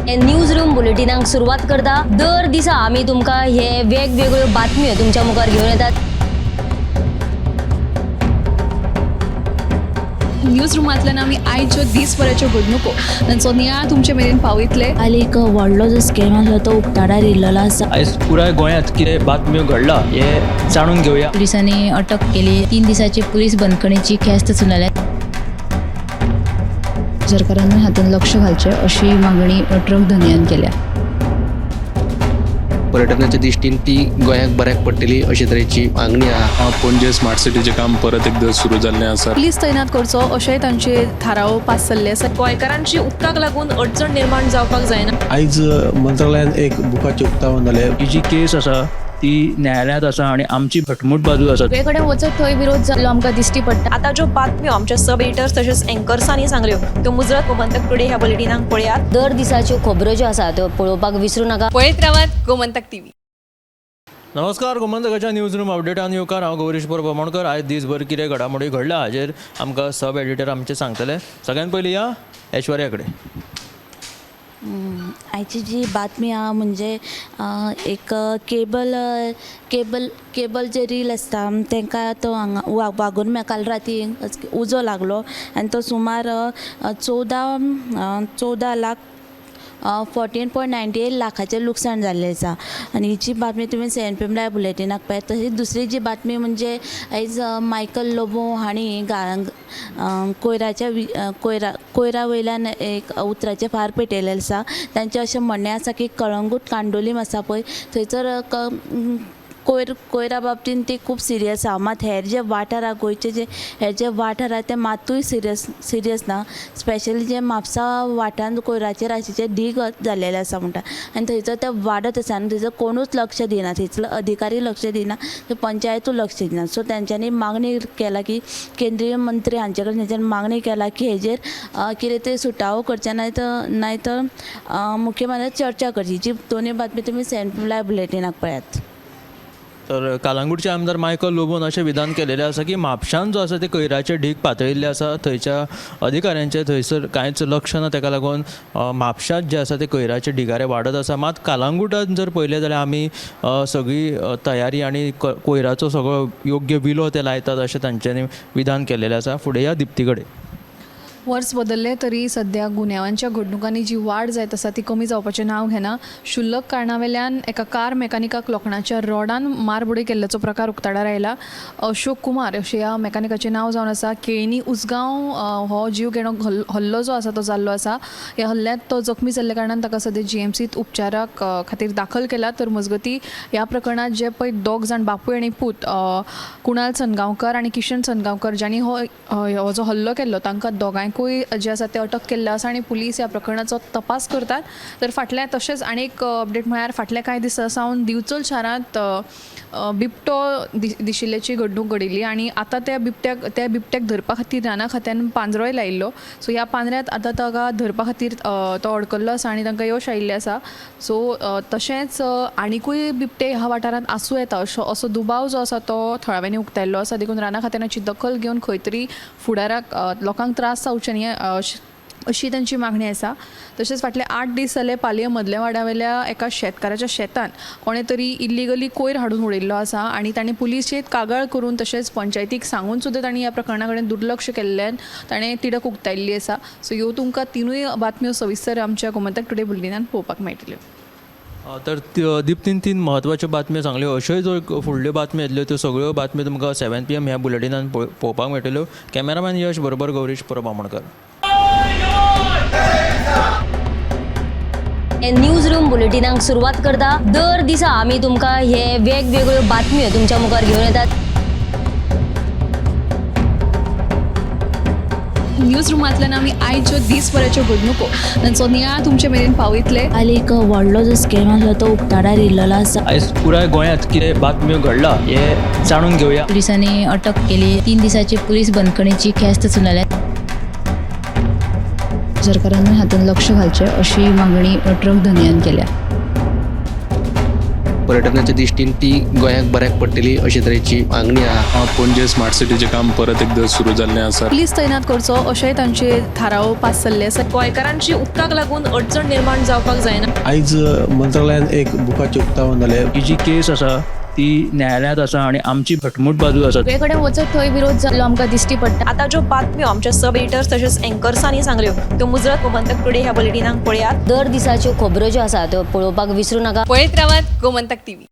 हे news room बुलेटिनाक सुरवात करता. दर दिसा आमी तुमकां हे वेगवेगळ्यो बातम्यो तुमच्या मुखार घेवन येतात. न्यूज रुमांतल्यान आमी आयच्यो दीसभराच्यो घडणुको तांचो नियाळ तुमचे मेरेन पावयतले. काल एक व्हडलो जो स्कॅम आसलो तो उक्ताडार येयल्लो आसा. आयज पुराय गोंयांत कितें बातम्यो घडला हें जाणून घेवया. पुलिसांनी अटक केली. 3 दिसाची पुलीस बंदखणीची ख्यास्त सुनावल्या. सरकारान हातूंत लक्ष घालचें अशी मागणी ट्रक धनयान केल्या. पर्यटनाच्या दृश्टीन ती गोंयाक बऱ्याक पडटली अशे तरेची मागणी आहा. पणजे स्मार्ट सिटीचें काम परत एकदां सुरू जाल्लें आसा. पुलीस तैनात करचो अशेंय तांचे थाराव पास जाल्ले आसा. गोंयकारांची उदकाक लागून अडचण निर्माण जावपाक जायना. आयज मंत्रालयान एक बुकाचें उक्तावण जालें. ही जी केस आसा ती न्यायालयांत आसा आनी आमची घटमूट बाजू आसा. सगळे कडेन वचत थंय विरोध जाल्लो आमकां दिश्टी पडटा. आतां ज्यो बातम्यो आमच्या सब एडिटर्स तशेंच एंकर्सांनी सांगल्यो त्यो मुजरत गोमंतक टुडे ह्या बुलेटिनाक पळयात. दर दिसाच्यो खबरो ज्यो आसा त्यो पळोवपाक विसरूं नाका. पळयत रावात गोमंतक टीव्ही. नमस्कार, गोमंतकाच्या न्यूज रूम अपडेटान येवकार. हांव गौरीश परब आमोणकर. आयज दीसभर कितें घडामोडी घडला हाजेर आमकां सब एडिटर आमचे सांगतले. सगळ्यात पयलीं या ऐश्वर्या कडेन. आयची जी बातमी आहा म्हणजे एक केबल केबल केबल जे रील आसता तांकां तो हांगा वागुर्म्या काल राती उजो लागलो आनी तो सुमार 14 लाख 14.98 लाखाचें लुकसाण जाल्लें आसा. आनी हिची बातमी तुमी 7 PM live बुलेटिनाक पळयात. तशीच दुसरी जी बातमी म्हणजे आयज मायकल लोबो हांणी कोयराच्या कोयरा वयल्यान एक उतराचें फार पेटयलें आसा. तांचें अशें म्हणणें आसा की कळंगूट कांदोलीम आसा पळय थंयसर कोयरा बाबतीन ती खूब सिरियस आसा. मात हेर जे वाठार आहा गोंयचे जे हेर जे वाठार आहा ते मातूय सिरियस ना. स्पेशली जे म्हापसा वाठारान कोयराचे राशीचे ढीग जाल्लेले आसा म्हणटा आनी थंयसर ते वाडत आसा आनी थंयसर कोणूच लक्ष दिना, थंयसर अधिकारी लक्ष दिना, पंचायतूय लक्ष दिना. सो तेंच्यांनी मागणी केला की केंद्रीय मंत्री हांचे कडेन तेंच्यांनी मागणी केला की हेजेर कितें तरी सुटावो करचें नाय तर मुख्यमंत्र्यान चर्चा करची. जी दोनूय बातमी तुमी 7 PM live बुलेटिनाक पळयात. तर कालांगूटचे आमदार मायकल लोबोन अशें विधान केलेलें आसा की म्हापशान जो आसा ते कोयराचे ढीग पातळिल्ले आसा, थंयच्या अधिकाऱ्यांचें थंयसर कांयच लक्ष ना, ताका लागून म्हापशांत जे आसा ते कोयराचे ढिगारे वाडत आसा. मात कालांगूटान जर पळयलें जाल्यार आमी सगळी तयारी आनी कोयराचो सगळो योग्य विलो ते लायतात अशें तांच्यांनी विधान केलेलें आसा. फुडें या दिप्ती कडेन. वर्स बदल्लें तरी सद्या गुन्यांवांच्या घडणुकांनी जी वाड जायत आसा ती कमी जावपाचें नांव घेना. शुल्लक कारणा वेल्यान एका कार मेकॅनिकाक लोखणाच्या रॉडान मारबडय केल्ल्याचो प्रकार उक्ताडार आयला. अशोक कुमार अशें ह्या मेकॅनिकाचें नांव जावन आसा. केळणी उसगांव हो जीव घेणो हल्लो जो आसा तो जाल्लो आसा. ह्या हल्ल्यांत तो जखमी जाल्ल्या कारणान ताका सद्या GMCत उपचाराक खातीर दाखल केला. तर मजगती ह्या प्रकरणांत जे पळय दोग जाण बापूय आनी पूत कुणाल सनगांवकर आनी किशन सनगांवकर ज्यांनी हो जो हल्लो केल्लो तांकां दोगांयकूय जे आसा ते अटक केल्ले आसा आनी पुलीस ह्या प्रकरणाचो तपास करतात. तर फाटल्या तशेंच आनी एक अपडेट म्हळ्यार फाटल्या कांय दिसां सावन दिवचल शारांत बिबटो दिशिल्ल्याची घडणूक घडिल्ली आनी आतां त्या बिबट्याक धरपा खातीर राना खात्यान पांजरोय लायिल्लो. सो ह्या पांजऱ्यांत आतां ताका धरपा खातीर तो अडकल्लो आसा आनी तांकां यश आयिल्लें आसा. सो तशेंच आनिकूय बिबटे ह्या वाठारांत आसूं येता असो दुबाव जो आसा तो थळाव्यांनी उक्तायल्लो आसा. देखून राना खात्यान दखल घेवन खंय तरी फुडाराक लोकांक त्रास जावचे न्ही अशी तांची मागणी आसा. तशेंच फाटले 8 दीस जाले पालये मदल्या वाड्यावेल्या एका शेतकाराच्या शेतान कोणें तरी इल्लिगली कोयर हाडून उडयल्लो आसा आनी ताणें पुलिशेंत कागाळ करून तशेंच पंचायतीक सांगून सुद्दां तांणी ह्या प्रकरणा कडेन दुर्लक्ष केल्ल्यान ताणें तिडक उक्तायल्ली आसा. सो ह्यो तुमकां तिनूय बातम्यो सविस्तर आमच्या गोमंतक टुडे बुलेटिनान पळोवपाक मेळटल्यो. तर दिप्तीन 3 म्हत्वाच्यो बातम्यो सांगल्यो. अश्योय जर फुडल्यो बातम्यो येतल्यो त्यो सगळ्यो बातम्यो तुमकां 7 PM ह्या बुलेटिनान पळोवपाक मेळटल्यो. कॅमेरामॅन यश बरोबर गौरीश परब आमोणकर. हे न्यूज रूम बुलेटिनाक सुरवात करता. दर दिसा आमी तुमकां हे वेगवेगळ्यो बातम्यो तुमच्या मुखार घेवन येतात. न्यूज रुमांतल्यान आमी आयच्यो दीसभराच्यो घडणुको तांचो नियाळ तुमचे मेरेन पावयतले. काल एक व्हडलो जो स्कॅम आसलो तो उक्ताडार येयल्लो आसा. आयज पुराय गोंयांत कितें बातम्यो घडला हें जाणून घेवया. पुलिसांनी अटक केली. 3 दिसाची पुलीस बंदखणीची ख्यास्त सुनावल्या. सरकारान हातूंत लक्ष घालचें अशी मागणी ट्रक धनयान केल्या. पर्यटनाच्या दृश्टीन ती गोंयाक बऱ्याक पडटली अशे तरेची मागणी आहा. पणजे स्मार्ट सिटीचें काम परत एकदां सुरू जाल्लें आसा. पुलीस तैनात करचो अशेंय तांचे थाराव पास जाल्ले आसा. गोंयकारांची उदकाक लागून अडचण निर्माण जावपाक जायना. आयज मंत्रालयान एक बुकाचें उक्तावण जालें. ही जी केस आसा ती न्यायालयांत आसा आनी आमची घटमूट बाजू आसा. सगळे कडेन वचत थंय विरोध जाल्लो आमकां दिश्टी पडटा. आतां ज्यो बातम्यो आमच्या सब एडिटर्स तशेंच एंकर्सांनी सांगल्यो त्यो मुजरत गोमंतक टुडे ह्या बुलेटिनाक पळयात. दर दिसाच्यो खबरो ज्यो आसा त्यो पळोवपाक विसरू नाका. पळयत रावात गोमंतक टीव्ही.